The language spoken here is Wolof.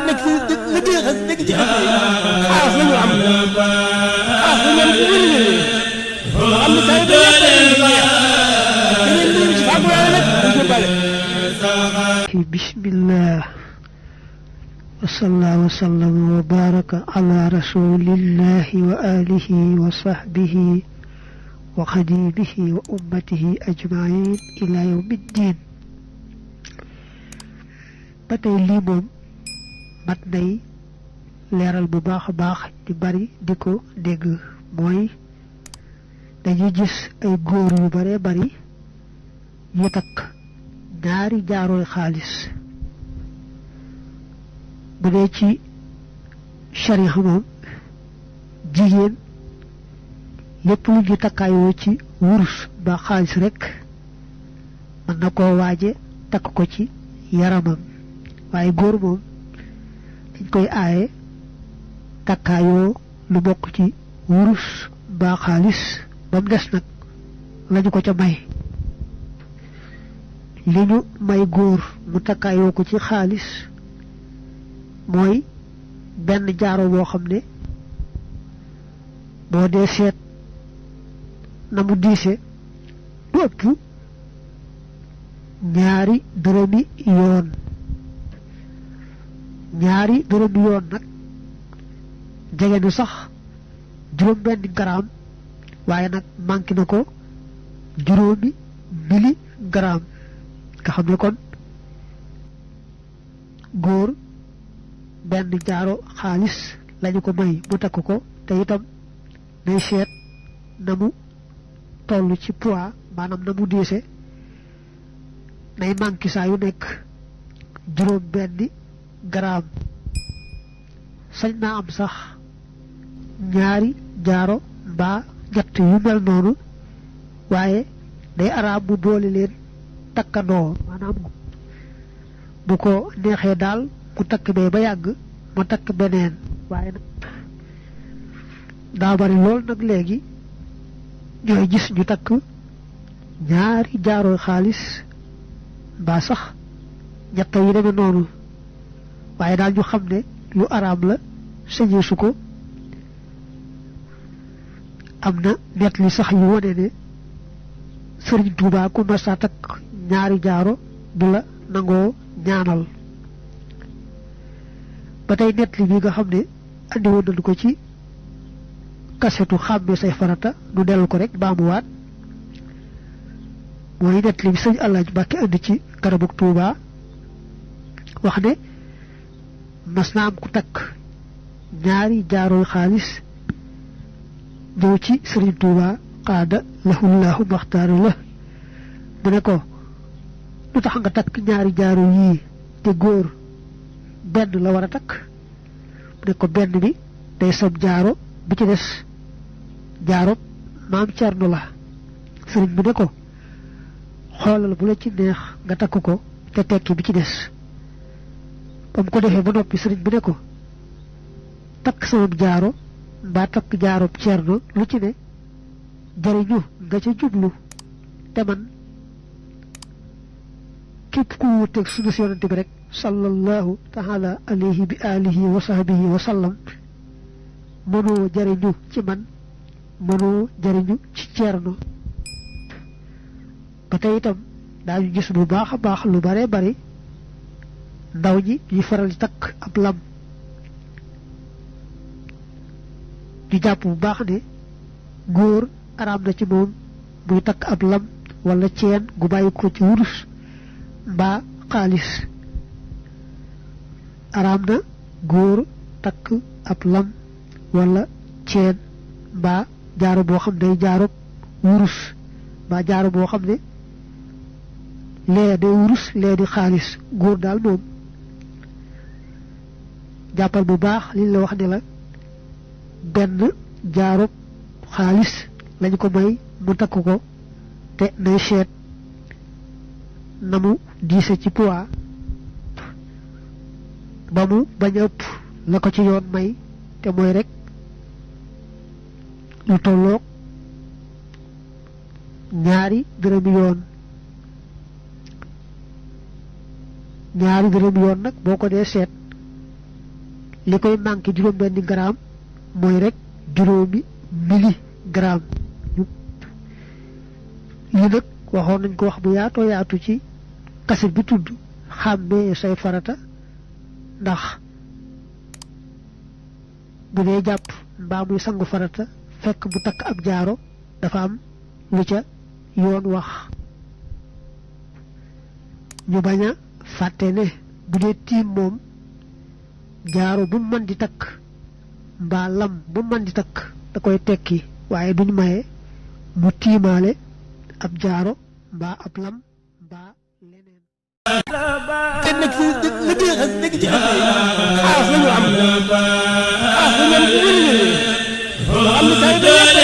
nekk ci la nekk ci xas yi xaas la ñu am xaas la ñu am ci wér am na saa yu bëri ci fàggu yàlla nag dañ ko bale bismillah wa salla wa sallam wa baraka ala rasulillahi wa alihi wa sahbihi wa xadimihi wa ummatihi ajmain ila yawmi ddin ba tey lii moom mat nay leeral bu baax a baax di bari di ko dégg mooy dañuy gis ay góor yu bare bari yu takk ñaari jaarooy xaalis bu dee ci sharia moom jigéen lépp lu ñu takkaayoo ci wurus ba xaalis rekk mën na koo waaje takk ko ci yaramam waaye góor moom dañ koy aaye takkaayoo lu bokk ci wurus ba xaalis ba mu des nag lañu ko ca may li ñu may góor mu takkaayoo ko ci xaalis mooy benn jaaro boo xam ne boo dee seet na mu diise du ëpp ñaari dërëmi yoon nag jege na sax juróom benn garaam waaye nag manqué na ko juróomi miligramme nga xam ne kon góor benn jaaro xaalis lañu ko may mu takk ko te itam nay seet na mu toll ci poids maanaam na mu diise nay manqué saa yu nekk juróom benn gramme sañ naa am sax ñaari jaaro mbaa ñett yu mel noonu waaye day araam bu boole leen takkandoo maanaam bu ko neexee daal mu takk bee ba yàgg ma takk beneen waaye nag daa bari lool nag léegi ñooy gis ñu takk ñaari jaarooy xaalis mbaa sax ñett yi demee noonu waaye daal ñu xam ne lu araam la sañee su ko am na net li sax yu wone ne Sëriñ Tuubaa ku mas a takk ñaari jaaro du la nangoo ñaanal ba tey net li bi nga xam ne andi woon nañu ko ci kasetu xàmme say farata nu dellu ko rek baamuwaat mooy net li bi sëñ Alaaji Mbàkke andi ci garabug Tuubaa wax ne mas na am ku takk ñaari jaarooy xaalis ñëw ci Sëriñ Tuubaa qaada lahullahu maxtaara la mu ne ko lu tax nga takk ñaari jaaro yii te góor benn la war a takk mu ne ko benn bi day sab jaaro bi ci des jaaro maam Cerno la sëriñ bi ne ko xoolal bu la ci neex nga takk ko te tekki bi ci des ba mu ko defee ba noppi sëriñ bi ne ko takk sama jaaro mbaa takk jaaro Cerno lu ci ne jariñu nga ca jublu te man képp ku wuuteeg sunu si yonante bi rek sallallahu taala alayhi bi alihi wa sahbihi wa sallam mënoo jariñu ci man mënoo jariñu ci Cerno ba tey itam daañu gis bu baax a baax lu bare bari ndaw ñi ñuy faral di takk ab lam di jàpp bu baax ne góor araam na ci moom buy takk ab lam wala ceen gu bàyyi ko ci wurus mbaa xaalis araam na góor takk ab lam wala ceen mbaa jaaro boo xam ne jaaro wurus mbaa jaaro boo xam ne lee day wurus lee di xaalis góor daal moom jàppal bu baax liñ la wax ne la benn jaaro xaalis lañ ko may mu takk ko te nay seet na mu diise ci poids ba mu bañ a ëpp la ko ci yoon may te mooy rek lu tolloog ñaari dërëmi yoon nag boo ko dee seet li koy manqué juróom-benni gramme mooy rek juróomi milligramme lii nag waxoon nañ ko wax bu yaatoo yaatu ci kaset bi tudd xàmmee say farata ndax bu dee jàpp mbaa muy sangu farata fekk bu takk ab jaaro dafa am lu ca yoon wax ñu bañ a fàtte ne bu dee tiim moom jaaro bu mën di takk mbaa lam bu mën di takk da koy tekki waaye duñ maye mu tiimaale ab jaaro mbaa ab lam mbaa leneen te nag si liggéey xas dëgg ci xas yi xaas la ñu am xaas la ñu am ci wér-wér loo xam ne